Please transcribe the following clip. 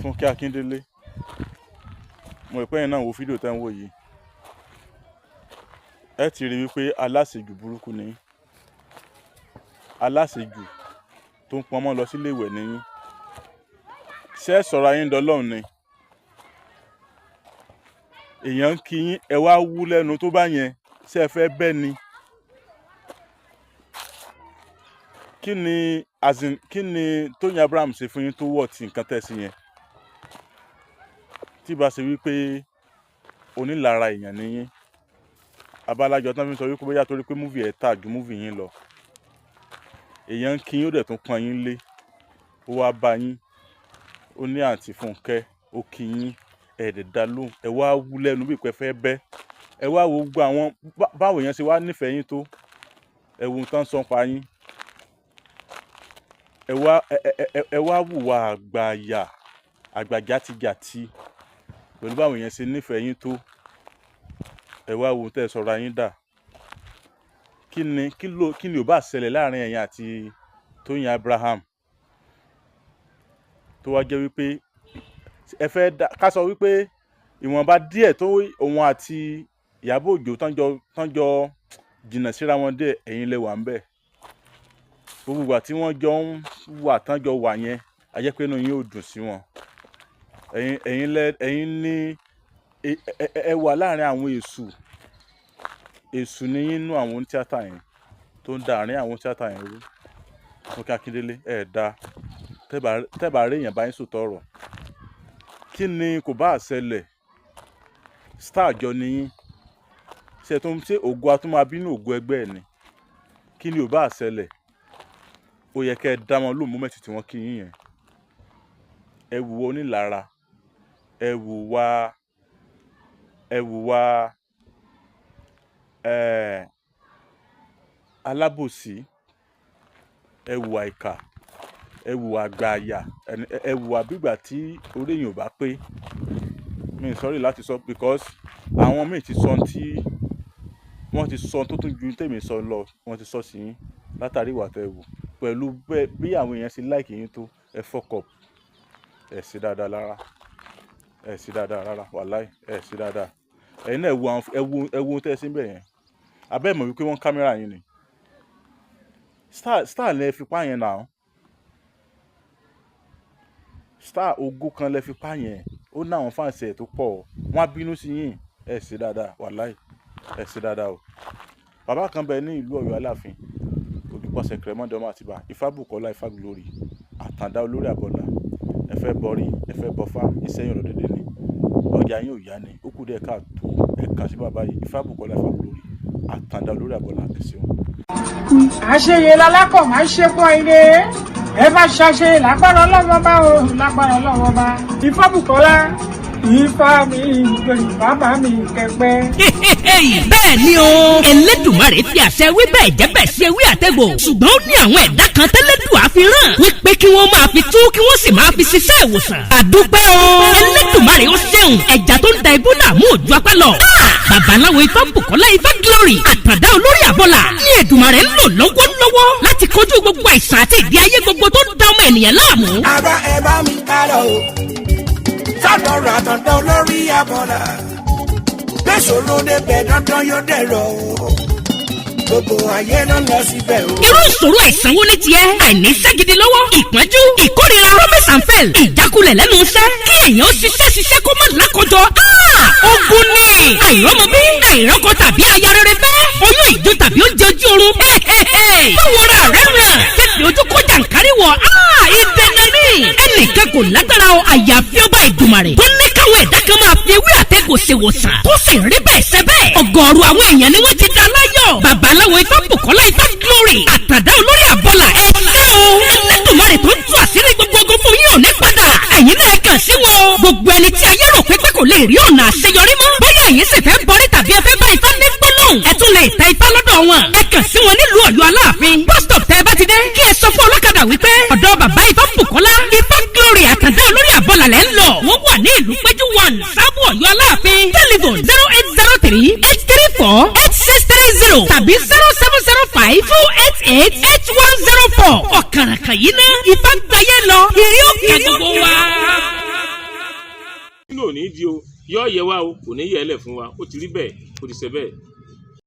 Fúnkẹ́ Akíndélé, mo rò pé ẹ̀yin náà wo fídíò tẹ́ ń wò yìí, ẹ ti rí wípé aláṣejù burúkú ni yín, aláṣejù tó ń pọnmọ́ lọ sílé ìwẹ̀ ni yín. Ṣé ẹ sọ̀rọ̀ ayé ń dọlọ́run ni? Èèyàn ń kí yín, ẹ wá wú lẹ́nu tó bá yẹn, ṣé ẹ fẹ́ bẹ́ ni? Kí ni, as in, kí ni Tóyìn Abraham ṣe fún yín tó wọ̀ tí nǹkan tẹ̀ sí yẹn? Tí bá ṣe wípé onílara èèyàn ni yín, abálájọ tán fi ń sọ wípé bóyá torí pé múvì ẹ̀ tà ju múvì yín lọ, èèyàn ń kí yín, ó dẹ̀ tún pọ́n yín lé, ó wá bá yín, ó ní àǹtí Fúnkẹ́, ó kí yín, ẹ̀ dẹ̀ dá lóhùn, ẹ wá wú lẹ́nu bí ìpẹ́ fẹ́ bẹ́. Ẹ wá wo gbogbo àwọn báwo èèyàn ṣe wá nífẹ̀ẹ́ yín tó, ẹ wo nǹkan sọ pa yín, ẹ wá ẹ wá wùwà àgbàyà àgbà játijàti pẹ̀lú báwọn èèyàn ṣe nífẹ̀ẹ́ yín tó, ẹ wá wo tẹ́ ẹ sọ̀rọ̀ ayín dà. Kí ni, kí ni ò bá ṣẹlẹ̀ láàrin ẹ̀yin àti Tóyìn Abraham tó wá jẹ́ wípé ẹ fẹ́ dá ká sọ wípé ìwọ̀nba díẹ̀ tó òun àti Ìyábọ̀ Òjó tán jọ jìnnà síra wọn díẹ̀, ẹ̀yin lẹ wà ń bẹ̀. Gbogbo ìgbà tí wọ́n jọ ń wà tán jọ wà yẹn, a jẹ́ pé inú yín ò dùn sí wọn. Ẹ̀yin lẹ, ẹ̀yin ní ẹ wà láàrin àwọn èṣù. Èṣù ni yín nú àwọn onítíátà yẹn tó ń da àárín àwọn onítíátà yẹn rú. Fúnkẹ́ Akíndélé, ẹ da tẹ́ bá rí èèyàn bá yín sòótọ́ ọ̀rọ̀. Kí ni kò bá ṣẹlẹ̀? Star jọ ni yín. Ṣé tó ń ṣe ògo a tún máa bínú ògo ẹgbẹ́ ẹ ni? Kí ni ò bá ṣẹlẹ̀? Ó yẹ kẹ́ ẹ dá wọn lóhùn moment tí wọ́n kí yín yẹn. Ẹ wùwà onílara, ẹ wùwà, ẹ wùwà, ẹ alábòsí, ẹ wùwà ìkà, ẹ wùwà àgbàyà, ẹ wùwà bí ìgbà tí orí èèyàn ò bá pé. Mi sorry láti sọ because àwọn míì ti sọ tí wọ́n ti sọ tó tún ju tèmi sọ lọ, wọ́n ti sọ sí yín látàrí ìwà tẹ́ ẹ wù pẹ̀lú bẹ́ẹ̀ bí àwọn èèyàn ṣe like yín tó, ẹ fuck up, ẹ ṣe dáadáa lára, ẹ ṣe dáadáa rárá, wàláì, ẹ ṣe dáadáa. Ẹ̀yin náà ẹ wo àwọn, ẹ wo ohun tẹ́ ẹ ṣe ń bẹ̀ yẹn. Abẹ́ mọ̀ wípé wọ́n kámẹ́rà yín ni. Star lẹ fi pa yẹn now. Star ògo kan lẹ fi pa yẹn. Ó ní àwọn fans ẹ̀ tó pọ̀. Wọ́n á bínú sí yín. Ẹ ṣe dáadáa, wàláì, ẹ ṣe dáadáa o. Bàbá kan bẹ ní ìlú Ọ̀yọ́ Aláàfin, Òdùpọ̀sẹ̀ Kẹrẹmọdé ọmọ Àtìbà, Ifábùkọ́lá Ifá Glory, Àtàndá olórí àbọ̀là. Ẹ fẹ́ bọrí, ẹ fẹ́ bọfá, iṣẹ́ yín ò lọ dédé ni. Ọjà yín ò yá ni. Ó kù díẹ̀ káàtó. Ẹ kàn sí bàbá yìí, Ifábùkọ́lá Ifá Glory, Àtàndá olórí àbọ̀là. Ẹ ṣeun. Àṣeyẹ lalákọ̀ máa ń ṣe pọ̀ ire. Ẹ bá ṣàṣeyẹ lágbára Ọlọ́run bá o, lágbára Ọlọ́run bá. Ifábùkọ́lá, Ifá mi ìgbèrú, bàbá mi kẹpẹ. Bẹ́ẹ̀ ni o, Elédùmarè fi àṣẹ wí bẹ́ẹ̀ jẹ́ bẹ́ẹ̀ sí ewé àtẹ̀gbò, ṣùgbọ́n ó ní àwọn ẹ̀dá kan tẹ́lẹ̀dùá fi rán wípé kí wọ́n máa fi tú, kí wọ́n sì máa fi ṣiṣẹ́ ìwòsàn. Àdúpẹ́ o, Elédùmarè ó ṣeun. Ẹja tó ń da ibú làmú òjú apá lọ. Babaláwo Ifábùkọ́lá Ifá Glory, Àtàndá olórí àbọ̀là ní Èdùmarè ń lò lọ́wọ́lọ́wọ́ láti kojú gbogbo àìsàn àti ìdí ayé gbogbo tó ń da ọmọ ènìyàn láàmú. Ara ẹ bá mi ká lọ o, sọ́dọ̀ Àtàndá olórí abọ́là. Gbèsòrò débẹ̀ dandan yóò dẹ̀rọ̀ o, gbogbo ayé ló lọ síbẹ̀ o. Irú ìṣòro àìsàn wo ni tiẹ̀? Àìníṣẹ́ gidi lọ́wọ́, ìpọ́njú, ìkórira, promise and fail, ìjákulẹ̀ lẹ́nu iṣẹ́, kí èèyàn ó ṣiṣẹ́ ṣiṣẹ́ kó má lákòjọ. Ogun ni àìrọ́mọbí, àìrọ́kọ tàbí aya rere fẹ́, oyún ìjó tàbí oúnjẹ ojú oorun. Báwo ra rẹ̀ ràn tètè ojú kó jàǹkárí wọ̀? Ìdẹ̀dẹ̀ ni ẹnìkan kò lágbára o, àyàfi ọba Ìdùmarè tó ní káwọn ẹ̀dá kan máa fi ewé àtẹ̀gùn ṣèwòsàn tó sì rí bẹ́ẹ̀ ṣe bẹ́ẹ̀. Ọ̀gọ̀ọ̀rọ̀ àwọn èèyàn ni wọ́n ti dá láyọ̀. Babaláwo Ifábùkọ́lá Ifá Glory, Àtàdá olórí àbọ̀là, ẹ ṣé o. Ẹlẹ́dùnmarè tó ń tú àṣírí gbogbo ogun fún yín ò ní padà. Ẹ̀yin náà kàn sí wọn. Gbogbo ẹni tí ayé rò pé kò lè rí ọ̀nà àṣeyọrí mọ́, bóyá ẹ̀yin sì fẹ́ bọrí tàbí ẹ fẹ́ bá Ifá ní gbólóhùn, ẹ tún lè tẹ Ifá lọ́dọ̀ wọn. Ẹ kàn sí wọn nílùú Ọ̀yọ́ Aláàfin. Bus stop tẹ́ ẹ bá ti dé, kí ẹ sọ fún ọlọ́kadà wípé ọ̀dọ̀ bàbá Ifábùkọ́lá Ifá Glory, Àtàndá olórí àbọ̀là lẹ́ ń lọ. Wọ́n wà ní ìlú Péjú 1, Sábò, Ọ̀yọ́ Aláàfin. Telephone 08038348630 tàbí 07052888104. Ọ̀kàràkàn yìí ná Ifá gbayé lọ, ìrí òkè gbogbo wa. náà ò ní di o. Yọ yẹ wa o, kò ní yẹ ẹ lẹ̀ fún wa. Ó ti rí bẹ́ẹ̀, ó ti ṣe bẹ́ẹ̀.